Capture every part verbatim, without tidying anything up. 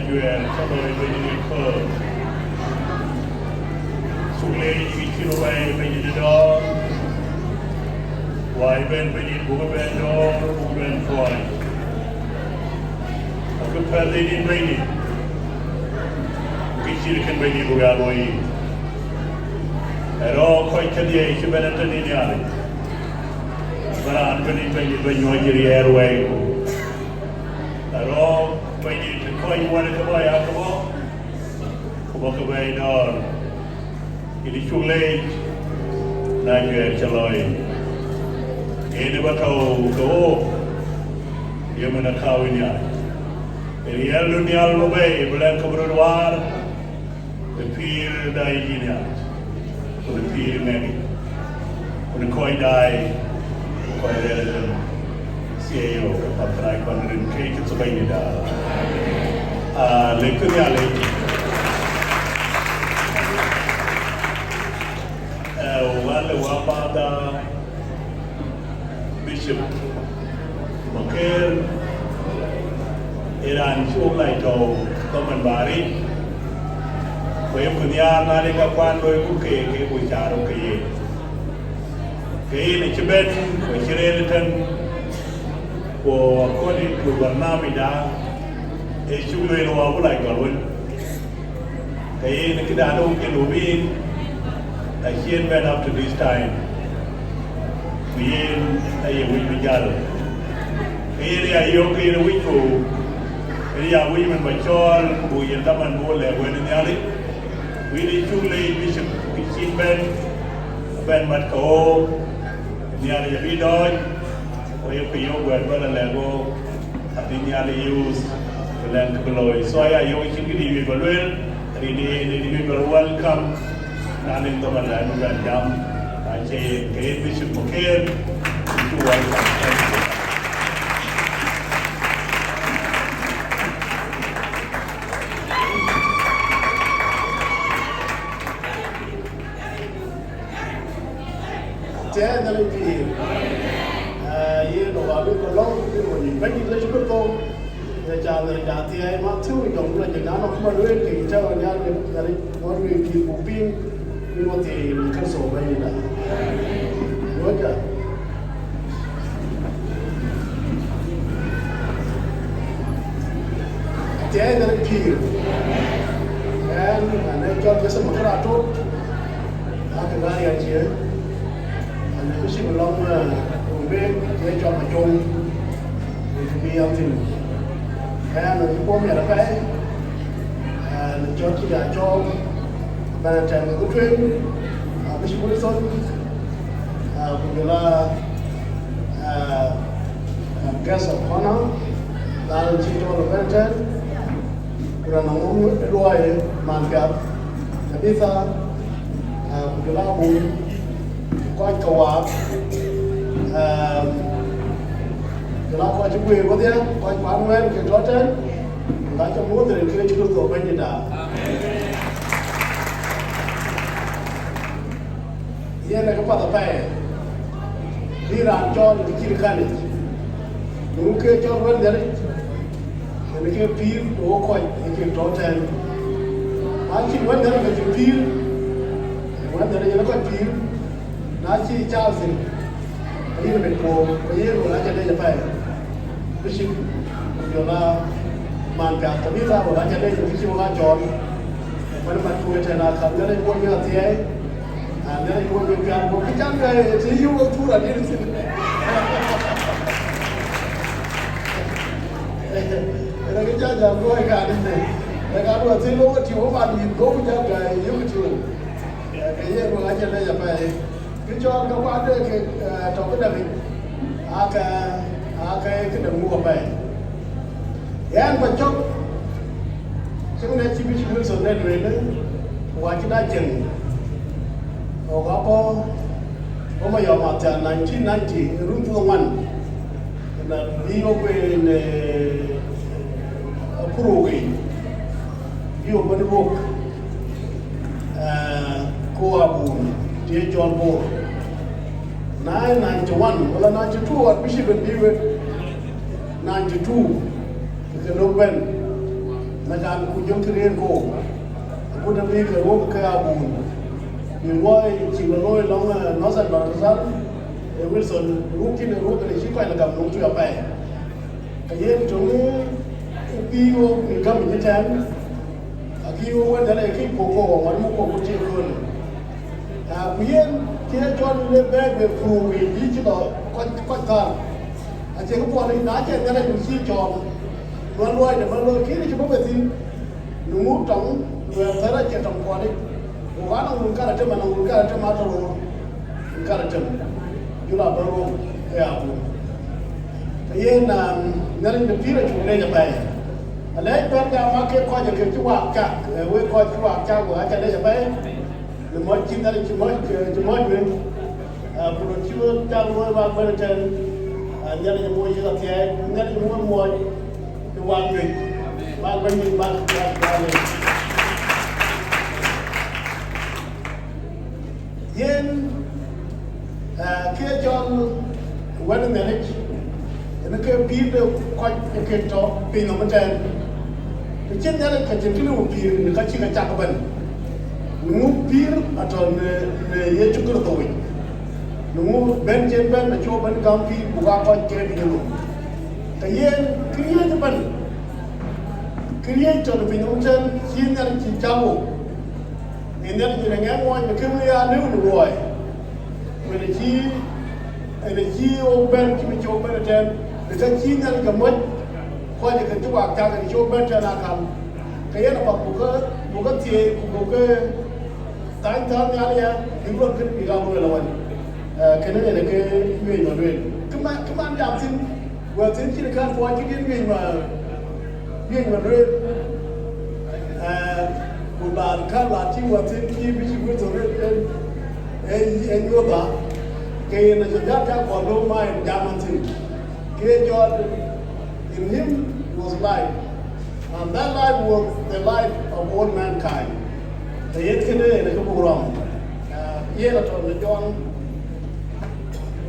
Juɛɛr cä lɔ ë Bɛ̈nydït ë kööl. Cuk leec kë cï röt wɛɛi Bɛ̈nydït ë dɔ̈ɔ̈r. Wɛɛi bɛ̈n Bɛ̈nydït buk bɛ̈n dɔ̈ɔ̈r, buk bɛ̈n kuɔɔny. Abï pɛ̈l ë yïn Bɛ̈nydït, kë cït kën Bɛ̈nydït buk aa luɔi yïn. Ë rɔ̈ɔ̈k kɔc kedhie cï bɛ̈n ëtɛ̈n ë Nhialic, bä raan bɛ̈n yïn Bɛ̈nydït bä nyuɔ̈c ë riɛɛr wɛɛiku. Arɔ̈ɔ̈k Bɛ̈nydït, të kɔc wän ke bɔ̈ ya ke bɔ̈, ku bɔ̈ ke bɛ̈ɛ̈i dɔ̈ɔ̈r. Yïn cuk leec na juɛɛr cä lɔ yic. Yen ë bä tɔ̈u ke wook, ye mën ë kääu ë Nhialic. Riɛldu nhial bä bɛ̈ɛ̈i bï lɛ̈k ke bï röt waar. Ë pïïr da yïn ya, ku në pïïr ë mɛ̈k yic, ku në kɔc daai, ku kɔc rɛ̈ɛ̈r ëtëm. C E O, path rac kɔn rin ke cï thok Bɛ̈nydït da. Aa, lek kë Nhialic. Ë, wale wa Father Bishop Maker, ë raan cuk lac tɔ̈u dhaman bä ric, ku yeku nhiaar na lik akuan loiku keek, ke ku caarku ke yen. Ke yen acï bɛ̈n, ku acï rëër ëtɛ̈n, ku according to barnamij da, ë cuk lueel wa bï lac gɔl wën. Ke yen këdan ë wok yen wok yen, acï yen bɛ̈n up to this time. Ku yen aye wïc bï jäl. Ke yen ya yök ke yen wïc ku, yen ya wïc mën bä cɔɔl, ku buk yen dhaman bï wo lɛ̈k wën ë Nhialic. Ku yïn ë cuk leec Bishop kë cïn bɛ̈n, bɛ̈n mat ke ɣook, Nhialic abï dɔɔc. Ku ye ku yök wɛ̈t bä la lɛ̈k ɣook, abï Nhialic use, ku lɛ̈ŋ kë bï looi. So aya yök cïn këdï wiëc bä lueel, rin ë yen ë wiëc bä welcome, na nin dhaman da bï bɛ̈n jam, acie yen ke yen Bishop Maker, you welcome. Thank you. Thiɛɛi Nhialic pïïr. Aa, yen ë wä bï kɔn lɔ̈ŋ, bï kɔn yï Bɛ̈nydït Yecu Kërtho. Ye ca Nhialic ca thiɛɛi, ma thiëu jɔŋ la jël, na nɔm cï bä lueel, ke yï tɛ̈ɛ̈u ë Nhialic, Nhialic ŋuɔ̈t wëi pïïr buk piŋ, bï wä thiëëc në Kërtho Bɛ̈nydït da. Luɔ̈ɔ̈cda. Thiɛɛi Nhialic pïïr. Ɣɛn, ɣɛn ë cɔl Joseph Maker Atot, aa kë ɣa riɛl cie. Ɣɛn ë bï cï bï lɔŋ, eh, Rumbek, ye cɔl Macɔŋ, ë kë bï yam thïn. Ɣɛn ë cï kuɔm miɛt apɛi, ɣɛn ë cɔl cï ya cɔɔl, bɛ̈n atɛ̈ɛ̈n ke tueŋ, aa bï cï Wilson, aa, ku jɔl a, aa, guest of honor, raan cï tɔ̈u ëbɛ̈n tɛ̈n, ku raan nɔm ë luɔi man piath, Tabitha, aa, ku jɔl a Bul, kɔc ke waak, aa, jɔl a kɔc cï guëër wedhie, kɔc kuan wɛ̈ɛ̈r ke tɔ̈ tɛ̈n, ku ka cä muɔ̈th rin ke cï Kërtho Bɛ̈nydït da. Yen ë këpath apɛi, bï raan cɔɔl ë kë cït kanic, nu ke cɔl wɛ̈t Nhialic, yen ke pïïr të wok kɔc ë kek tɔ̈ tɛ̈n. Na cïn wɛ̈t Nhialic ke cï pïïr, wɛ̈t Nhialic yen ë kɔc pïïr, na cï caal thïn, ke yen mit puɔ̈u, ke yen wek acä leec apɛi. Bishop, ku jɔl a man piath Tabitha, wek acä leec, bï cï wek aa cɔɔl. Wën mat ku ëtɛ̈n, aa, ka Nhialic bɔ̈ yïn athiɛɛi, aa, Nhialic bɔ̈ yïn piath, ku bï cän bɛ të yï wek thur adït thïn. Ënë kë cä jam luɔi kaarï thïn. Ë ka luɔi thïn, wek we tïŋ, wek man mïth, go ku jam ka yök tïŋ. Ë, ke yen wek acä leec apɛi. Kë cɔɔl ke kuat ke, eh, tɔ̈ këdäŋ yic, aake, aake këdäŋ muk apɛi. Yɛn bä cök, cïmën ë cï Bishop Wilson ë lueel, ku acïn acieŋ. Ɣok abɔ̈, bɔ̈ Mayɔm Athial nineteen ninety, ë run thiëër ku ŋuan. Na bï ɣok en, eh, Akurok yic, bï ɣok bɛ̈n Ruɔ̈k, eh, ku Abun, të ye cɔl Bor. Na ë ninety one wala ninety two, ɣɔn bï cï bɛ̈n bï wek ninety two, ke ke lok bɛ̈n. Në kan ku jɔl kë rëër koor, ku të bï ke ruɔ̈k ke abun, bï luɔi cï ke looi lɔŋ, eh, Northern Bahr el Ghazal, eh, Wilson, ruɔ̈k cïn ë ruɔ̈k ënë cï kɔc lë gam nɔm tui apɛi. Ka yen töŋ ë bï wok në gam ë tɛ̈n, akï wok wën dɛ̈t ë kïc kuɔk kuɔk ŋuɔt muk kuɔk ku cï köölë. Ah, ku yen cï ë cɔl le bɛ̈ɛ̈i bɛ kuur wei bï cï lɔ kɔc, kɔc thar. Acie kë puɔl yic, na cï Nhialic ku cï cɔɔl, bä luɔi de bä looi, kïn cï bä bɛ thïn. Në ŋu tɔŋ, luɛɛr thɛɛr acie tɔŋ puɔl yic. Ku ka nɔŋ wun kar atem, anɔŋ wun kar atem atɔ̈ roor. Wun kar atem. Jula bä roor ë abun. Ka yen, um, Nhialic de pïïr acuk leec apɛi. Alɛɛc bɛ̈n jam mak ke kɔc ë ke cï waak cak, eh, wek kɔc cï waak cak, wek aca leec apɛi. Në mɔc cï Nhialic cï mɔc, eh, cï mɔc wek. Ah, ku röt cï wek cak looi bak bɛ̈n ëtɛ̈n, ah, Nhialic ë moc yek athiɛɛi, Nhialic ë moc muɔɔc ë wak juëc, bak bɛ̈n yïn bak, bak, bak leec. Yen, ah, kë cɔl wɛ̈t ë Nhialic, yen ke pïïr de kɔc ë kek tɔ̈ piny nɔm ëtɛ̈ɛ̈n. Të cïn Nhialic ka cïn kënë wok pïïr në ka cï ke cak ëbɛ̈n. Në ŋu pïïr atɔ̈ në, në Yecu Kërtho yic. Në ŋu bɛ̈n cïn bɛ̈n acï wok bɛ̈n gäm pïïr buk aa kɔc ke piny nɔm. Ka yen këriëëc ëbɛ̈n, këriëëc tɔ̈ në piny nɔm ëtɛ̈ɛ̈n cï Nhialic cï cak wok. Ee Nhialic yen aŋɛɛr muɔɔc në kë wën ya lëu në luɔi. Ku ënë cï, ënë cï wok bɛ̈n, cï bï cï wok bɛ̈n ëtɛ̈ɛ̈n, në ka cï Nhialic ke mɔc, kɔc ë ke cï waak cak, ënë cï wok bɛ̈n tɛ̈n akäl. Ke yen apath buk ke, buk ke thieei, ku buk ke thany thäär nhial aya, bïk rɔt kënë bïk aa lueel awën. Eh, kënë ënë ke wiëc ma lueel. Kë man, kë man jam thïn, wɛ̈t thïn cïn kän puɔc cï yen wiëc ma, wiëc ma lueel. Eh, ku laar kän la tïŋ wɛ̈t thïn cï bï cï wël thok ë, ë, ë, ë nyuöth aa, ke yen acï jat jak kɔn lok ma yen jam man thïn. Ke jɔt, in him was life, and that life was the light of all mankind. Të yen kënë yen acï buk rɔm. Eh, yen atɔ̈ në Jɔn,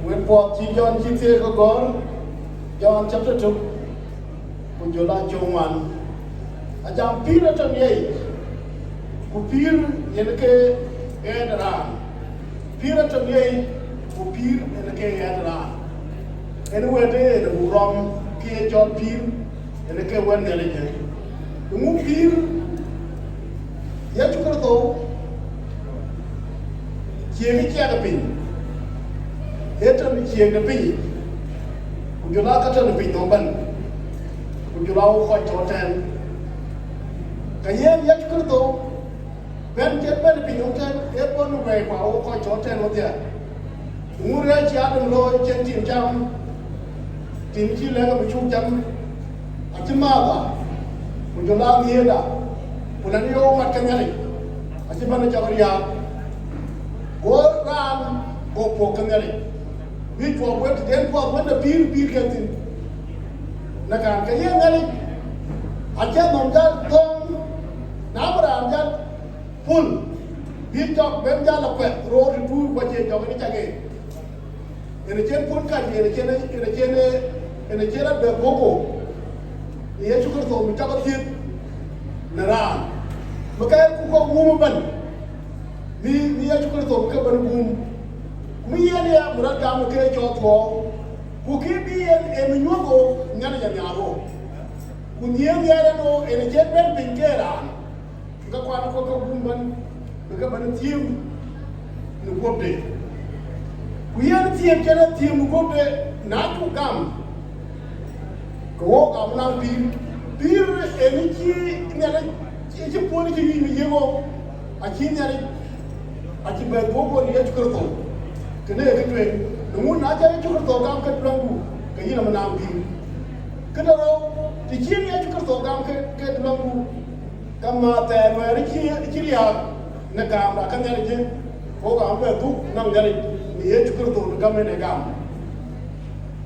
wën puɔth cï Jɔn cï thiëëk ke gɔ̈ɔ̈r, Jɔn chapter two. Ku jɔl a cök ŋuan. Ajam pïïr atɔ̈ në ye yic, ku pïïr yen ke ɣɛɛt raan. Pïïr atɔ̈ në ye yic, ku pïïr yen ke ɣɛɛt raan. Yen wɛ̈t ë yen buk rɔm kë ye cɔl pïïr, yen ke wɛ̈t Nhialic ë. Eeŋö pïïr? Yecu Kërtho ciëëŋ ë ciɛɛŋ ë piny, ee tɔ̈ në ciëëŋ de piny, ku jɔl aa ka tɔ̈ në piny nɔm ëbɛ̈n, ku jɔl aa wok kɔc tɔ̈ tɛ̈ɛ̈n. Ka yen Yecu Kërtho bɛ̈n cï bɛ̈n ë piny nɔm tɛ̈ɛ̈n, ee bɔ̈ në wɛ̈i ku aa wok kɔc tɔ̈ tɛ̈ɛ̈n wedhie. Eeŋö rɛɛc cï Adam looi cïn tim cam, tim cï lɛ̈k abï cuk cam, acï määthda, ku jɔl aa nhiëërda, ku lɛ̈në ye mat ke Nhialic, acï bɛ̈n ë cɔk riääk. Go raan go puɔ̈k ke Nhialic, bï cuɔp wek tëden puɔth wën de pïïr pïïr ke thïn. Në kan ke ye Nhialic, acï nhom jäl dhɔ̈ŋ, na bï raan jäl pul, bï jɔk ben jäl akuɛth roor të tuur ku acie jɔk ënë cak en. Yen acïn puɔ̈n kany, yen acïn, yen acïn, yen acïn rɔt bɛ guɔ̈p guɔ̈p. Në Yecu Kërtho bï cak athiëth në raan. Bï kɛɛr ku kɔ̈k guum ëbɛ̈n. Bï, bï Yecu Kërtho bï ke bɛ̈n guum. Ku bï yen ya bï rɔt gam ke cɔl thuɔɔu. Ku kë bï yen ë bï nyuɔ̈th ɣok Nhialic anhiaar ɣok. Ku nhiëër nhiɛɛr en ɣok, yen acïn bɛ̈n piny ke raan. Bï ke kuan ë kɔc ke guum ëbɛ̈n, bï ke bɛ̈n thiëm në guöpde. Ku yen thiëm cïn ë thiëm në guöpde, na cuk gam, ke wok abï naŋ pïïr. Pïïr ënë cï Nhialic, cï, cï puɔ̈n cï wiëc bï yiëk ɣok, acï Nhialic, acï bɛ dhuɔ̈k ɣok në Yecu Kërtho. Kënë ee kë tueŋ. Eeŋö na ca Yecu Kërtho gam ke duɔ̈ŋdu, ke yïn abï naŋ pïïr. Këde rou, të cïn Yecu Kërtho gam ke, ke duɔ̈ŋdu, ka määth thɛɛr wɛ̈ɛ̈r cï, cï riääk në kaamda ke Nhialic, ɣok abï bɛ dhuk nɔm Nhialic në Yecu Kërtho në gam en ë gam.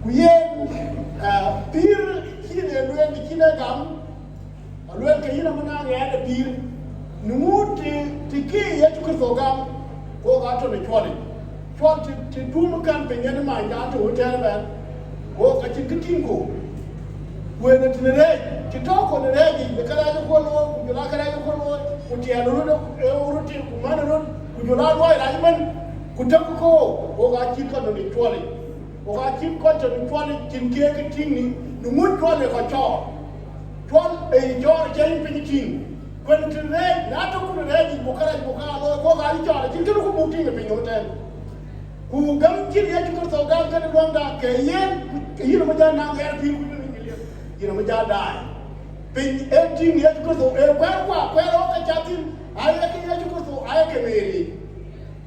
Ku yen, ah, pïïr cïn ee lueel të cïn ee gam, alueel ke yïn abï naŋ ɣɛɛt ë pïïr. Në ŋut të, të kë Yecu Kërtho gam, ɣok atɔ̈ në cuɔlic. Cuɔl të, të dum ë kan piny yen manydan tɔ̈ ëtɛ̈ɛ̈n ëbɛ̈n, ɣok acïn kë tïŋ ku. Ku ënë tënë rɛɛc, të tɔ̈ ku në rɛɛc yic, në kërac ë kuɔl Jɔl a kërɛɛc ë kɔc looi, ku tiɛɛl röt, ee röt tim, ku män röt, ku jɔl a luɔi rac ëbɛ̈n, ku tëk kɔ̈u, wok aa cït kɔc tɔ̈ në cuɔlic. Wok aa cït kɔc tɔ̈ në cuɔlic, cïn kë ye ke tïŋ në, në ŋut cuɔl ë kɔc cɔɔr. Cuɔl ë yï cɔɔr, acie yïn piny tïŋ. Kuen të rɛɛc, na tɔ̈ ku rɛɛc yic, buk kërac, buk aa looi, wok aa yï cɔɔr, acïn kënë ku buk tïŋ ë piny nɔm ëtɛ̈ɛ̈n. Ku gäm cïn Yecu Kërtho gam kënë luäŋda, ke yen, ke yïn ëmɔ jal naŋ ɣɛɛr pïïr ku yïn ëmɔ jal daai. Piny ee tïŋ Yecu Kërtho, ee kuɛɛr ku akuɛɛr ɣɔ̈k ke cath thïn, aye ke Yecu Kërtho, aye ke Meri.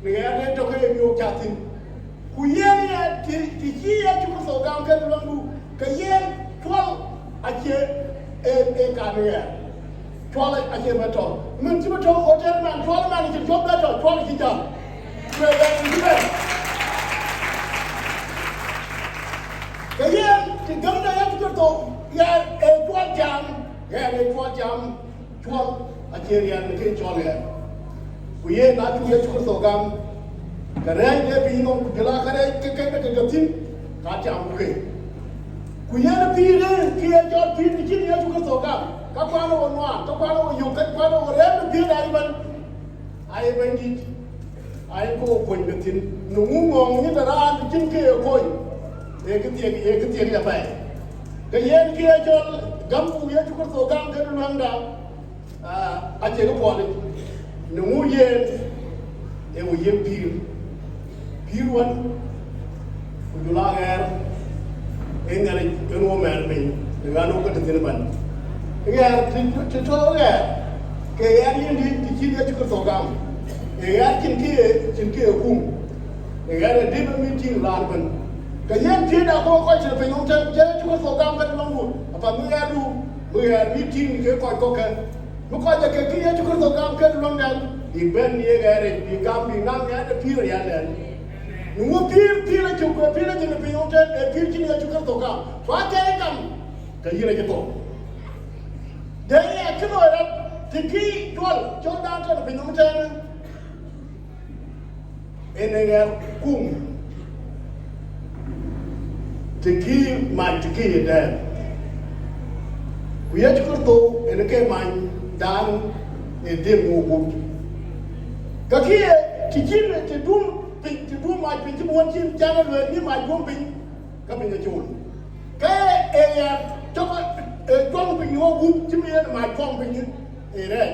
Në ɣɛɛr den tök ke ye miök cath thïn. Ku yen ye të, të cï Yecu Kërtho gam kënë luäŋdu, ke yen cuɔl acie, ee, ee kan ɣɛɛr. Cuɔl acie bɛ tɔ̈. Mën cï bɛ tɔ̈ hotel man, cuɔl man cï cuɔp bɛ tɔ̈, cuɔl cï jam. Ku ë bɛ cï bɛ. Ke yen, të gämda Yecu Kërtho, ɣɛɛr ee cuɔl jam, ɣɛɛr ee cuɔl jam, cuɔl acie riɛl në kë cɔl ɣɛɛr. Ku yen na cuk Yecu Kërtho gam, ke rɛɛc de piny nɔm, ku jɔl a kërɛɛc ke ke ke ke thïn, ka tiam ku ke. Ku yen pïïr, kë ye cɔl pïïr, të cïn Yecu Kërtho gam, ka kuan ë wo nuaan, ka kuan ë wo yök, ka kuan ë wo rɛɛm në pïïr ëbɛ̈n. Aye Bɛ̈nydït, aye ke wo kony ke thïn, në ŋu ŋɔ̈ɔ̈ŋ nyin de raan të cïn kë ye kony, ee kë thiek, ee kë thiek apɛi. Ke yen kë ye cɔl gam ku Yecu Kërtho gam kënë luäŋda, aa, acie kë puɔl yic, në ŋu yen ee wo yiëk pïïr. Pïïr wën, ku jɔl a ɣɛɛr, ee Nhialic en wo mɛɛr piny, në ɣän wo ke tɔ̈ thïn ëbɛ̈n. Ɣɛɛr të, të tɔ̈ ɣɛɛr, ke ɣɛɛr yen dï, të cï Yecu Kërtho gam, ee ɣɛɛr cïn kë ye, cïn kë ye kum. Ee ɣɛɛr ë dï bï mïth tïŋ raan ëbɛ̈n. Ke yen piëënda ke wo kɔc tɔ̈ piny nɔm tɛ̈n, cï Yecu Kërtho gam kënë luäŋdu, apath bï ɣɛɛrdu, bï ɣɛɛr mïth tïŋ kek kɔc kɔ̈k kë. Bï kɔc ë ke kë Yecu Kërtho gam kënë luäŋdɛn, bïk bɛ̈n në ye ɣɛɛric, bïk gam, bïk naŋ ɣɛɛr de pïïr ë riɛlden. Në ŋu pïïr, pïïr acuk, pïïr acïn ë piny nɔm tɛ̈n, ee pïïr cïn Yecu Kërtho gam. Ku acie yï gam, ke yïn acï thou. De ye kë loi rɔt, të kï cuɔl, cɔl dan tɔ̈ në piny nɔm tɛ̈n. En ee ɣɛɛr kum, të kï mac, të kï ye dɛɛr. Ku Yecu Kërtho en ke manydan ë dhil ŋuuk gup. Ka kï ye, të cïn, të dum piny, të dum mac piny cï bï wën cïn can ë lueel bï mac guöm piny, ka piny acol. Ka ye ee ɣɛɛr cɔk, ee, cuɔŋ piny ŋuuk gup cï bï yen mac cuɔŋ piny ë rɛɛc.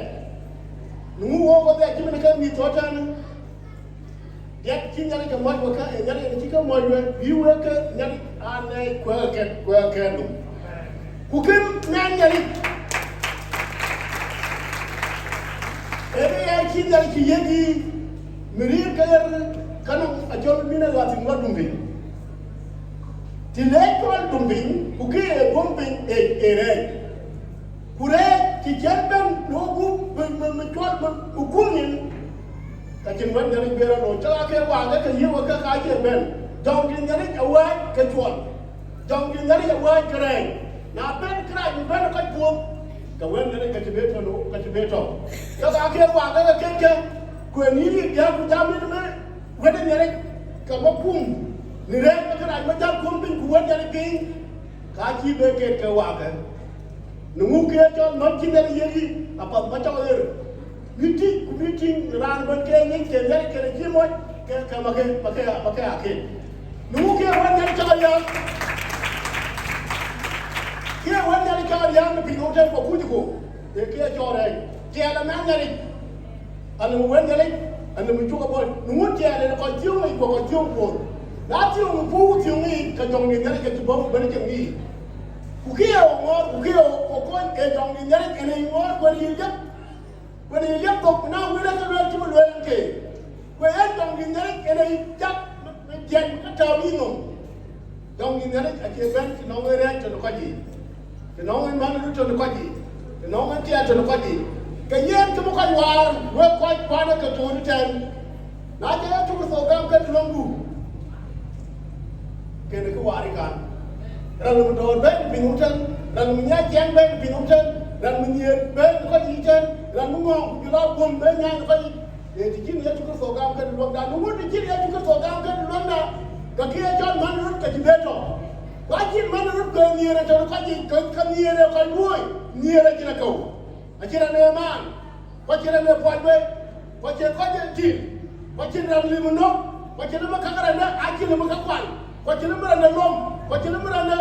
Në ŋu wok wadhia cï bï në ke mïth thɔ̈ tɛ̈n. Diɛt cï Nhialic ke mɔc wek, ke ee Nhialic en cï ke mɔc wek, bï wek ke Nhialic aa nɛɛc kuɛɛr kɛn, kuɛɛr kɛn nɔm. Ku kën mɛɛn Nhialic, ee bï ɣɛɛr cï Nhialic cï yiëk yï, mïrïïr ke ɣer, ka nɔm acɔl bïn ë ɣath thïn wä dum piny. Të leec cuɔl dum piny, ku kë ye guöm piny, ee, ee rɛɛc. Ku rɛɛc cï cïn bɛ̈n në wok gup bï, bï, bï cuɔl bï, bï kum nyin, ka cïn wɛ̈t Nhialic bï rɔt looi. Cɔk aa ke waak ke yiëk wek ke ka cie bɛ̈n. Jɔŋdït Nhialic awääc ke cuɔl. Jɔŋdït Nhialic awääc ke rɛɛc. Na bɛ̈n kërac bï bɛ̈n ë kɔc puɔ̈th, ke wɛ̈t Nhialic ka cï bï tɔ̈, ka cï bï tɔ̈. Cɔk aa ke waak ke ke kën ke, ku ë nïn yï diäk ku jam yïn ëmë, wɛ̈t Nhialic ka bä kum në rɛɛc ke kërac bä jal kum piny ku wɛ̈t Nhialic piny, ka cï bï ket ke waak ke. Në ŋu kë cɔl nɔ̈k cï Nhialic yiëk yï, apath bä cɔk ɣer. Bï tïc ku bï tïŋ raan bɛ̈n ke ŋic ke Nhialic kën cï mɔc, ke, ke bä ke, bä ke, bä ke aa ket. Në ŋu kë wën Nhialic cɔk riääk, kë wën Nhialic cɔk riääk në piny nɔm tɛ̈n ku kuc ku, ee kë cɔl rɛɛc. Tiɛɛl amɛn Nhialic. Anɔŋ wën Nhialic, anɔŋ cuk abɔ̈. Në ŋu tiɛɛl en kɔc thiöŋ yic ku kɔc thiöŋ puɔ̈th. Na thiöŋ puɔ̈u thiöŋ yic, ke jɔŋdït Nhialic ke cï bɔ̈ bɛ̈n cieŋ yic. Ku kë ye ɣo ŋɔ̈ɔ̈r, ku kë ye ɣo kony, ee jɔŋdït Nhialic en ë ŋɔ̈ɔ̈r, ku en ë yï liep, ku en ë yï liep thok, ku na wël ke lueel cï bï lueel ke. Ku en jɔŋdït Nhialic en ë yï cak, tiɛɛl ke tääu yï nɔm. Jɔŋdït Nhialic acie bɛ̈n të nɔŋ en rɛɛc tɔ̈ në kɔc yiic, të nɔŋ en man röt tɔ̈ në kɔc yiic, të nɔŋ en tiɛɛl tɔ̈ në kɔc yiic. Ke yen cï bï kɔc waar, wek kɔc kuan ë ke töör ëtɛ̈ɛ̈n. Na cï Yecu Kërtho gam ke luäŋdu, kën kë waar ë kan. Raan ë dɔ̈ɔ̈r bɛ̈n piny nɔm tɛ̈n, raan ë nyaai ciɛɛŋ bɛ̈n piny nɔm tɛ̈n, raan ë nhiëër bɛ̈n kɔc yiic tɛ̈n, raan ë ŋɔ̈ɔ̈ŋ ku jɔl a guöm bɛ̈n nyaai kɔc yiic. Ee të cïn Yecu Kërtho gam kënë luäŋda, në wun të cïn Yecu Kërtho gam kënë luäŋda, ke kë ye cɔl man röt ke cï bï tɔ̈. Ku acïn man röt ke nhiëër ë tɔ̈ në kɔc yiic, ke, ke nhiëër ë kɔc luöi, nhiëër acïn akëu. Acïn raan ë maan, ku acïn raan ë puɔl bei, ku acïn kɔc ë cil, ku acïn raan lim ë nɔ̈k, ku acïn ëmä käk raan ë acïn ëmä käk kual, ku acïn ëmä raan ë lom, ku acïn ëmä raan ë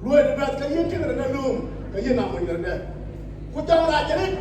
luɔi de bɛ̈th, ke yïn cïn raan ë lom, ke yïn amony raan ë. Ku jam rac arëët.